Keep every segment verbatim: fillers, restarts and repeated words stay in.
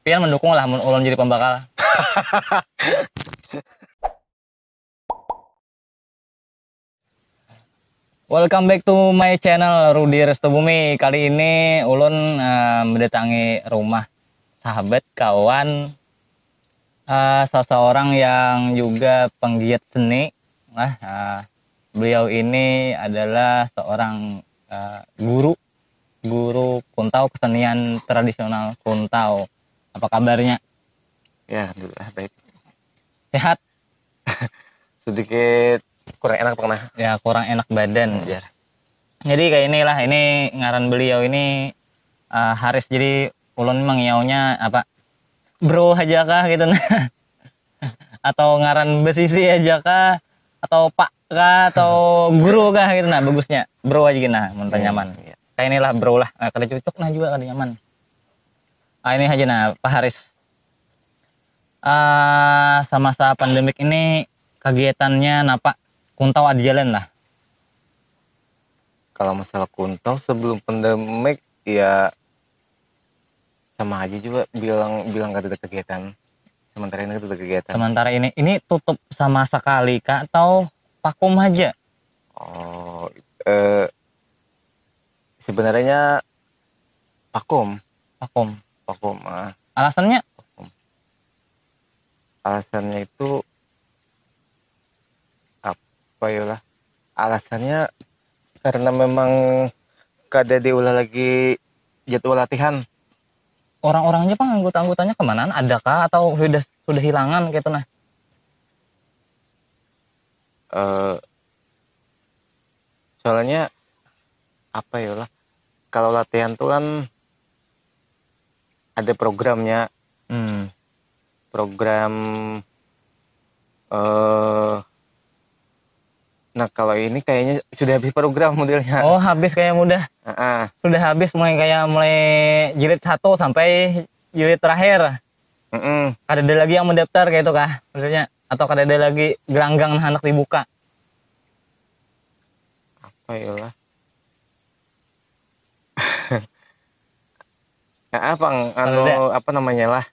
Pian mendukung lah mun ulun jadi pembakal. Welcome back to my channel, Rudi Restu Bumi. Kali ini ulun eh, mendatangi rumah sahabat, kawan, eh, seseorang yang juga penggiat seni lah. Eh, beliau ini adalah seorang eh, guru, guru kuntau, kesenian tradisional kuntau. Apa kabarnya? Ya, alhamdulillah baik. Sehat? Sedikit kurang enak pernah. Ya, kurang enak badan, jar. Jadi kayak inilah, ini ngaran beliau ini eh, Haris. Jadi ulun mangiaunya apa? Bro aja kah gitu nah. Atau ngaran besisi aja kah? Atau pak kah? Atau guru kah gitu nah, bagusnya. Bro aja gini nah, mun nyaman. Iya. Kayak inilah bro lah. Nah, kada cocok nah juga, kada nyaman. Ah, ini aja nah, Pak Haris. Ah, semasa pandemik ini kegiatannya napa? Kuntau ada jalan lah. Kalau masalah kuntau sebelum pandemik ya sama aja juga bilang bilang kada ada kegiatan. Sementara ini kada ada kegiatan. Sementara ini ini tutup sama sekali kah atau vakum aja? Oh, eh, sebenarnya vakum, Vakum. Vakum. Ah. Alasannya? Alasannya itu apa ya lah? Alasannya karena memang kada diulah lagi jadwal latihan. Orang-orangnya pang, anggota-anggotanya kemana? Adakah atau sudah sudah hilangan gitu nah? Eh, soalnya apa ya lah? Kalau latihan tuh kan ada programnya, Hmm. Program eh nah kalau ini kayaknya sudah habis program modelnya. Oh, habis kayak mudah. Heeh. Sudah habis mulai kayak mulai jilid satu sampai jilid terakhir. Mm-mm. Kada ada lagi yang mendaftar kayak itu kah? Maksudnya atau kada ada lagi gelanggang nah handak dibuka? Apa ya lah? Nah, apa anu Ada. Apa namanya lah?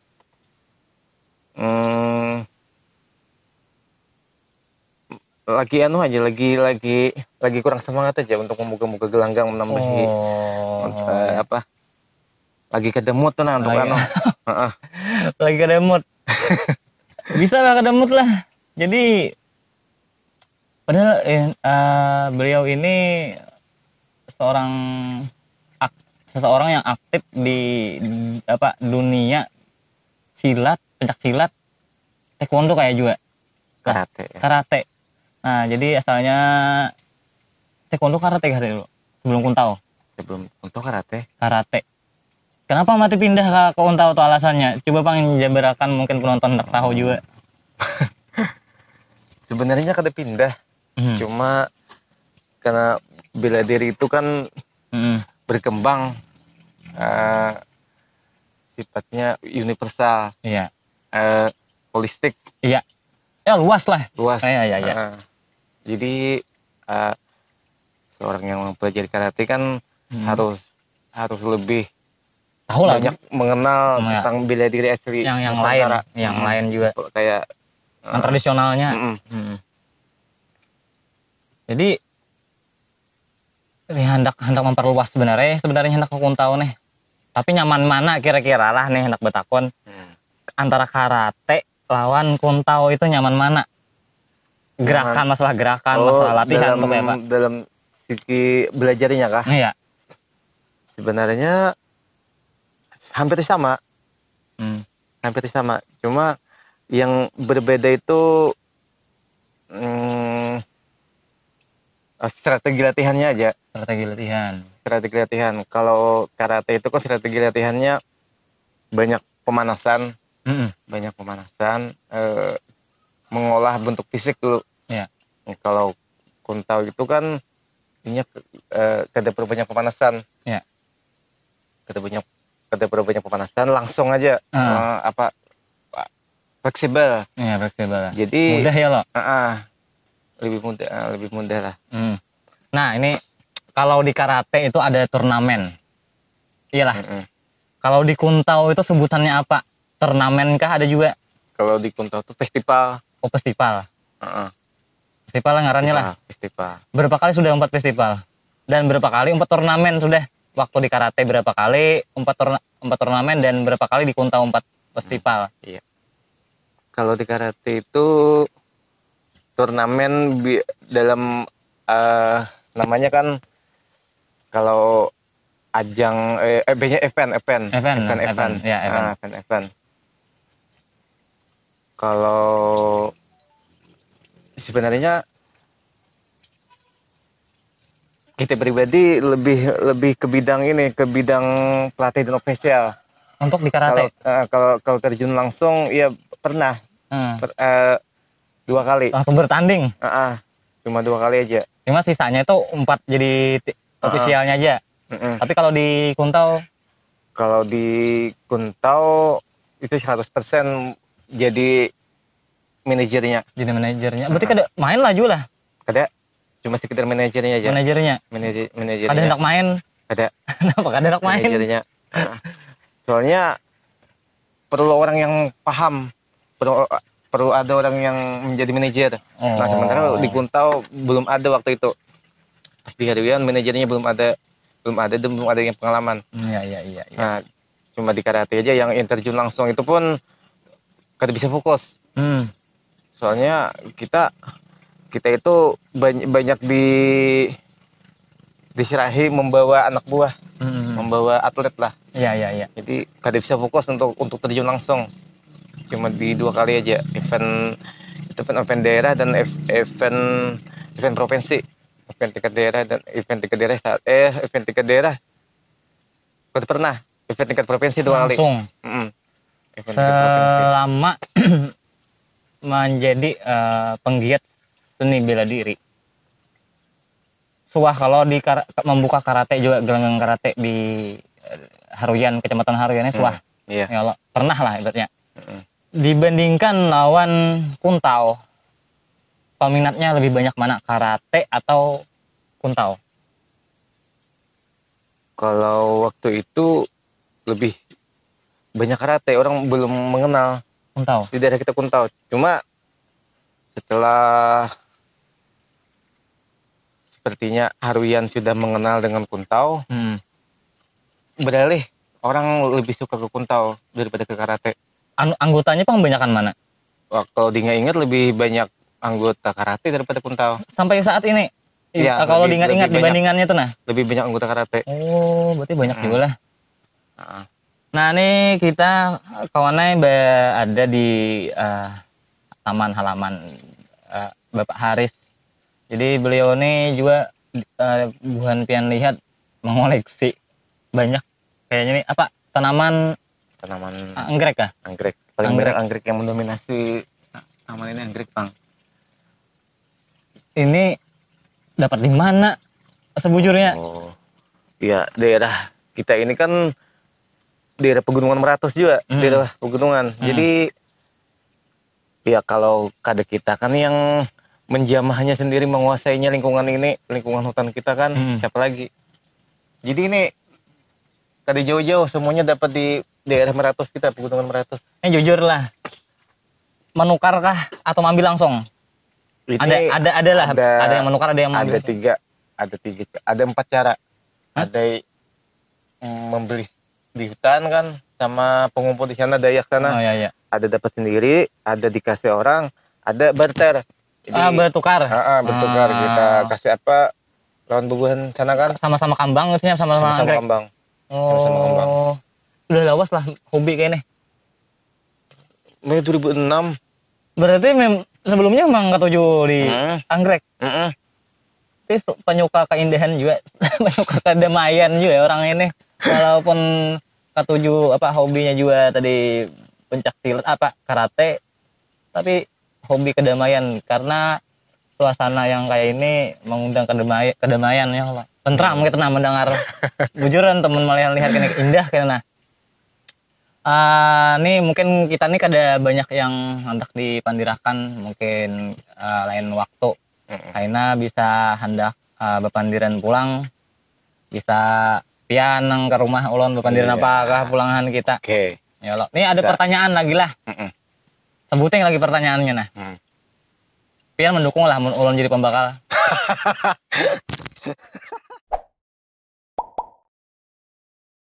Hmm, lagi anu aja lagi lagi lagi kurang semangat aja untuk membuka-buka gelanggang menambahi Oh. eh, apa lagi kedemut tuh nah untuk Lagi. Anu. Heeh. Lagi kada mood. Bisa lah kada mood lah. Jadi padahal eh, eh, beliau ini seorang ak- seseorang yang aktif di apa dunia silat, pencak silat, taekwondo kayak juga. Karate ya. Karate. Nah, jadi asalnya taekwondo karate kah dulu? Sebelum kuntau. Sebelum untuk karate Karate. Kenapa mati pindah ke, ke kuntau tuh alasannya? Coba pang jabarakan, mungkin penonton tak tahu juga. Sebenarnya kada pindah, Hmm. Cuma karena bela diri itu kan Hmm. Berkembang eh, sifatnya universal, Iya. eh, holistik, Iya. Ya luas lah. Luas. Iya, iya, iya. Heeh. Jadi eh, seorang yang mempelajari karate kan Hmm. harus harus lebih Tahu lah. Banyak mengenal Iya. Tentang bela diri asli Yang yang lain, Nusantara. Yang Hmm. Lain juga. Kayak Yang tradisionalnya. Mm-mm. Hmm. Jadi ini hendak hendak memperluas sebenarnya, sebenarnya hendak ke kuntau nih. Tapi nyaman mana kira-kira lah nih hendak betakun Hmm. Antara karate lawan kuntau itu nyaman mana? Gerakan, masalah gerakan, Oh, masalah latihan dalam, tuh kayak apa? Dalam segi belajarnya kah? Iya. Sebenarnya hampir sama, Hmm. hampir sama. Cuma yang berbeda itu hmm, strategi latihannya aja. Strategi latihan. Strategi latihan. Kalau karate itu kan strategi latihannya banyak pemanasan, Mm-mm. Banyak pemanasan, eh, mengolah bentuk fisik dulu. Iya. Kalau kuntau itu kan intinya eh, kada perlu banyak pemanasan. Iya. Kada banyak kada perlu banyak pemanasan, langsung aja Ah. eh, apa fleksibel. Iya, fleksibel. Jadi Mudah ya lo. Ah, ah. Lebih mudah, ah, lebih mudah lah. Hmm. Nah, ini kalau di karate itu ada turnamen. Iyalah. Mm-mm. Kalau di kuntau itu sebutannya apa? turnamen kah ada juga? Kalau di Kuntau tuh festival. Oh, festival. Heeh. Festival lah ngarannya lah. Festival. Berapa kali sudah umpat festival? Dan berapa kali umpat turnamen sudah? Waktu di karate berapa kali umpat turna- umpat turnamen dan berapa kali di Kuntau umpat festival? Kalau di karate itu turnamen bi- dalam eh, namanya kan kalau ajang eh, eh biasanya event event Event, event event, ya, event. Ah, event event kalau sebenarnya kita pribadi lebih lebih ke bidang ini ke bidang pelatih dan ofisial Untuk di kalau karate. eh, kalau kalau terjun langsung ya pernah Hmm. per- eh, dua kali Langsung bertanding. Ah, ah, cuma dua kali aja Cuma sisanya itu umpat jadi ti- ofisialnya aja. Mm-mm. Tapi kalau di Kuntau kalau di Kuntau itu seratus persen jadi manajernya jadi manajernya. Berarti kada main lah juga lah. Kada cuma sekedar manajernya aja Manajernya. Manajer manajernya Kada hendak main. Kada Kenapa kada hendak main? Manajernya Ah. Soalnya perlu orang yang paham perlu perlu ada orang yang menjadi manajer Oh. Nah sementara di Kuntau belum ada waktu itu pas di Haruyan manajernya belum ada belum ada dan belum ada yang pengalaman Iya, iya, iya, iya. Nah, cuma di karate aja yang, yang terjun langsung itu pun kada bisa fokus. Hmm. Soalnya kita kita itu banyak, banyak di diserahi membawa anak buah, Hmm. membawa atlet lah. Iya, iya, iya. Jadi kada bisa fokus untuk untuk terjun langsung. Cuma di dua kali aja event itu event, event daerah dan ev- event event provinsi. Event tingkat daerah dan event tingkat daerah saat eh event tingkat daerah. Kada pernah event tingkat provinsi dua kali. Langsung. Mm-mm. Event tingkat provinsi. Selama menjadi eh, penggiat seni bela diri. Suah kalau di kar- membuka karate juga gelanggang karate di eh, Haruyan, Kecamatan Haruyan ini suah. Iya. Ya Allah, pernah lah ibaratnya. Dibandingkan lawan Kuntau, peminatnya lebih banyak mana, karate atau Kuntau? Kalau waktu itu lebih banyak karate, orang belum mengenal Kuntau. Di daerah kita Kuntau. Cuma setelah sepertinya Haruyan sudah mengenal dengan Kuntau, Hmm. beralih orang lebih suka ke Kuntau daripada ke karate. Anu, anggotanya pang banyakan mana? Wah, kalau diingat-ingat lebih banyak anggota karate daripada Kuntau. Sampai saat ini? Iya, Ah, kalau lebih- diingat-ingat lebih banyak. Dibandingannya tuh nah. Lebih banyak anggota karate. Oh, berarti banyak juga lah. Heeh. Nah, nih kita kawannya ba- ada di eh, taman halaman eh, Bapak Haris. Jadi beliau ini juga eh, buhan pian lihat mengoleksi banyak kayaknya nih apa tanaman Tanaman anggrek kah? anggrek. Paling Anggrek. Banyak anggrek yang mendominasi taman ini anggrek, Bang. Ini dapat di mana sebujurnya? Oh. Ya, daerah kita ini kan daerah pegunungan meratus juga, Hmm. daerah pegunungan. Jadi ya kalau kada kita kan yang menjamahnya sendiri, menguasainya lingkungan ini, lingkungan hutan kita kan, Hmm. siapa lagi? Jadi ini kada jauh-jauh, semuanya dapat di daerah meratus kita, pegunungan meratus. Ini jujur lah. Menukarkah atau ambil langsung? Ini Ada ada ada lah. Ada, ada- yang menukar, ada yang ada ambil. Tiga, ada tiga, ada empat cara. Hah? Ada i- membeli di hutan kan sama pengumpul di sana, Dayak sana. Oh ya ya. Ada dapat sendiri, ada dikasih orang, ada barter. Jadi, Ah, bertukar. ah, ah, bertukar Ah. Kita kasih apa lawan bubuhan sana kan. Sama-sama kambang, maksudnya sama-sama Sama-sama anggrek. Kambang. Oh. Sama-sama kambang. Udah lawas lah hobi kayaknya. Mulai dua ribu enam. Berarti mem- sebelumnya memang katuju di Hmm. anggrek. Heeh. Tapi su- penyuka keindahan juga, penyuka kedamaian juga orang ini. Walaupun katuju apa hobinya juga tadi pencak silat apa karate, tapi hobi kedamaian karena suasana yang kayak ini mengundang kedamai kedamaian ya Allah. Tentram kita nah mendengar. Bujuran teman melihat lihat kena indah kena nah. Ah, nih mungkin kita nih kada banyak yang hendak dipandirakan mungkin ah, lain waktu. Kaina bisa hendak ah, bapandiran pulang bisa pian nang ke rumah ulun bapandiran Iya. Apakah pulangan kita. Oke. Ya lo. Nih ada Sa- pertanyaan lagi lah. Mm-mm. Sebuting lagi pertanyaannya nah. Hmm. Pian mendukung lah mun ulun jadi pembakal.